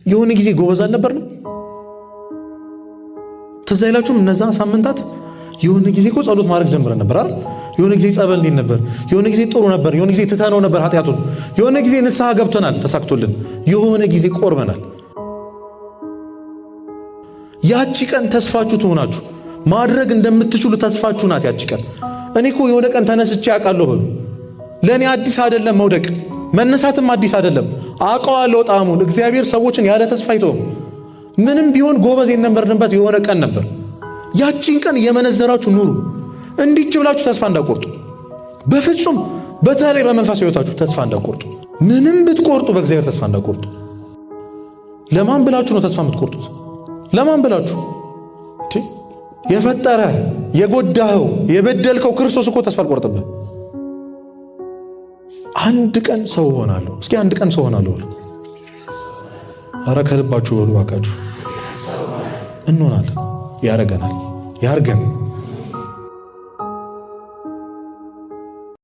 የሆነ ጊዜ ጎበዝ አልነበርንም? ትዝ አይላችሁም? እነዛ ሳምንታት የሆነ ጊዜ እኮ ጸሎት ማድረግ ጀምረን ነበር አይደል? የሆነ ጊዜ ጸበል እንሄድ ነበር። የሆነ ጊዜ ጥሩ ነበር። የሆነ ጊዜ ትተነው ነበር ኃጢአቱን። የሆነ ጊዜ ንስሐ ገብተናል ተሳክቶልን። የሆነ ጊዜ ቆርበናል። ያቺ ቀን ተስፋችሁ ትሆናችሁ፣ ማድረግ እንደምትችሉ ተስፋችሁ ናት ያቺ ቀን። እኔ እኮ የሆነ ቀን ተነስቼ አውቃለሁ በሉ። ለእኔ አዲስ አይደለም መውደቅ፣ መነሳትም አዲስ አይደለም። አውቀዋለሁ ጣዕሙን። እግዚአብሔር ሰዎችን ያለ ተስፋ አይተውም። ምንም ቢሆን ጎበዝ የነበርንበት የሆነ ቀን ነበር። ያቺን ቀን እየመነዘራችሁ ኑሩ። እንዲች ብላችሁ ተስፋ እንዳቆርጡ በፍጹም። በተለይ በመንፈሳዊ ሕይወታችሁ ተስፋ እንዳቆርጡ። ምንም ብትቆርጡ በእግዚአብሔር ተስፋ እንዳቆርጡ። ለማን ብላችሁ ነው ተስፋ የምትቆርጡት? ለማን ብላችሁ? የፈጠረ የጎዳኸው የበደልከው ክርስቶስ እኮ ተስፋ አልቆርጥብህ። አንድ ቀን ሰው እሆናለሁ። እስኪ አንድ ቀን ሰው እሆናለሁ በሉ። ኧረ ከልባችሁ በሉ እባካችሁ። እንሆናለን። ያረገናል። ያርገን።